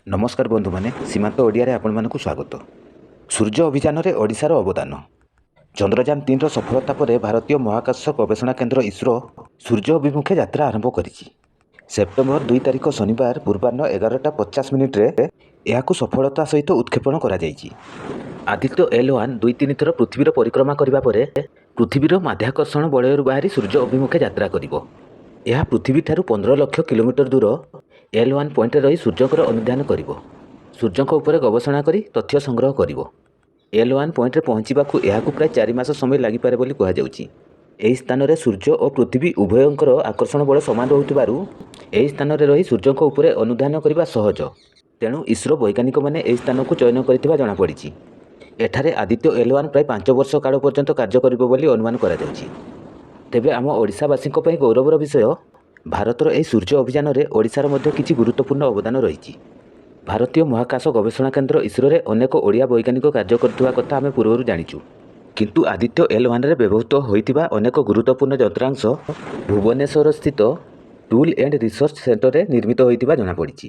ନମସ୍କାର ବନ୍ଧୁମାନେ, ସୀମାନ୍ତ ଓଡ଼ିଆରେ ଆପଣମାନଙ୍କୁ ସ୍ୱାଗତ। ସୂର୍ଯ୍ୟ ଅଭିଯାନରେ ଓଡ଼ିଶାର ଅବଦାନ। ଚନ୍ଦ୍ରଯାନ 3ର ସଫଳତା ପରେ ଭାରତୀୟ ମହାକାଶ ଗବେଷଣା କେନ୍ଦ୍ର ଇସ୍ରୋ ସୂର୍ଯ୍ୟ ଅଭିମୁଖେ ଯାତ୍ରା ଆରମ୍ଭ କରିଛି। ସେପ୍ଟେମ୍ବର 2 ତାରିଖ ଶନିବାର ପୂର୍ବାହ୍ନ 11ଟା 50 ମିନିଟ୍ରେ ଏହାକୁ ସଫଳତା ସହିତ ଉତ୍କ୍ଷେପଣ କରାଯାଇଛି। ଆଦିତ୍ୟ ଏଲ୍ 1 ଦୁଇ ତିନି ଥର ପୃଥିବୀର ପରିକ୍ରମା କରିବା ପରେ ପୃଥିବୀର ମାଧ୍ୟାକର୍ଷଣ ବଳୟରୁ ବାହାରି ସୂର୍ଯ୍ୟ ଅଭିମୁଖେ ଯାତ୍ରା କରିବ। ଏହା ପୃଥିବୀଠାରୁ 15 ଲକ୍ଷ କିଲୋମିଟର ଦୂର ଏଲ୍ 1 ପଏଣ୍ଟରେ ରହି ସୂର୍ଯ୍ୟଙ୍କର ଅନୁଧ୍ୟାନ କରିବ। ସୂର୍ଯ୍ୟଙ୍କ ଉପରେ ଗବେଷଣା କରି ତଥ୍ୟ ସଂଗ୍ରହ କରିବ। ଏଲ୍ 1 ପଏଣ୍ଟରେ ପହଞ୍ଚିବାକୁ ଏହାକୁ ପ୍ରାୟ 4 ମାସ ସମୟ ଲାଗିପାରେ ବୋଲି କୁହାଯାଉଛି। ଏହି ସ୍ଥାନରେ ସୂର୍ଯ୍ୟ ଓ ପୃଥିବୀ ଉଭୟଙ୍କର ଆକର୍ଷଣ ବଳ ସମାନ ରହୁଥିବାରୁ ଏହି ସ୍ଥାନରେ ରହି ସୂର୍ଯ୍ୟଙ୍କ ଉପରେ ଅନୁଧ୍ୟାନ କରିବା ସହଜ। ତେଣୁ ଇସ୍ରୋ ବୈଜ୍ଞାନିକମାନେ ଏହି ସ୍ଥାନକୁ ଚୟନ କରିଥିବା ଜଣାପଡ଼ିଛି। ଏଠାରେ ଆଦିତ୍ୟ ଏଲ୍ 1 ପ୍ରାୟ 5 ବର୍ଷ କାଳ ପର୍ଯ୍ୟନ୍ତ କାର୍ଯ୍ୟ କରିବ ବୋଲି ଅନୁମାନ କରାଯାଉଛି। ତେବେ ଆମ ଓଡ଼ିଶାବାସୀଙ୍କ ପାଇଁ ଗୌରବର ବିଷୟ, ଭାରତର ଏହି ସୂର୍ଯ୍ୟ ଅଭିଯାନରେ ଓଡ଼ିଶାର ମଧ୍ୟ କିଛି ଗୁରୁତ୍ୱପୂର୍ଣ୍ଣ ଅବଦାନ ରହିଛି। ଭାରତୀୟ ମହାକାଶ ଗବେଷଣା କେନ୍ଦ୍ର ଇସ୍ରୋରେ ଅନେକ ଓଡ଼ିଆ ବୈଜ୍ଞାନିକ କାର୍ଯ୍ୟ କରୁଥିବା କଥା ଆମେ ପୂର୍ବରୁ ଜାଣିଛୁ। କିନ୍ତୁ ଆଦିତ୍ୟ ଏଲ୍ 1ରେ ବ୍ୟବହୃତ ହୋଇଥିବା ଅନେକ ଗୁରୁତ୍ୱପୂର୍ଣ୍ଣ ଯନ୍ତ୍ରାଂଶ ଭୁବନେଶ୍ୱରସ୍ଥିତ ଟୁଲ୍ ଆଣ୍ଡ ରିସର୍ଚ୍ଚ ସେଣ୍ଟରରେ ନିର୍ମିତ ହୋଇଥିବା ଜଣାପଡ଼ିଛି।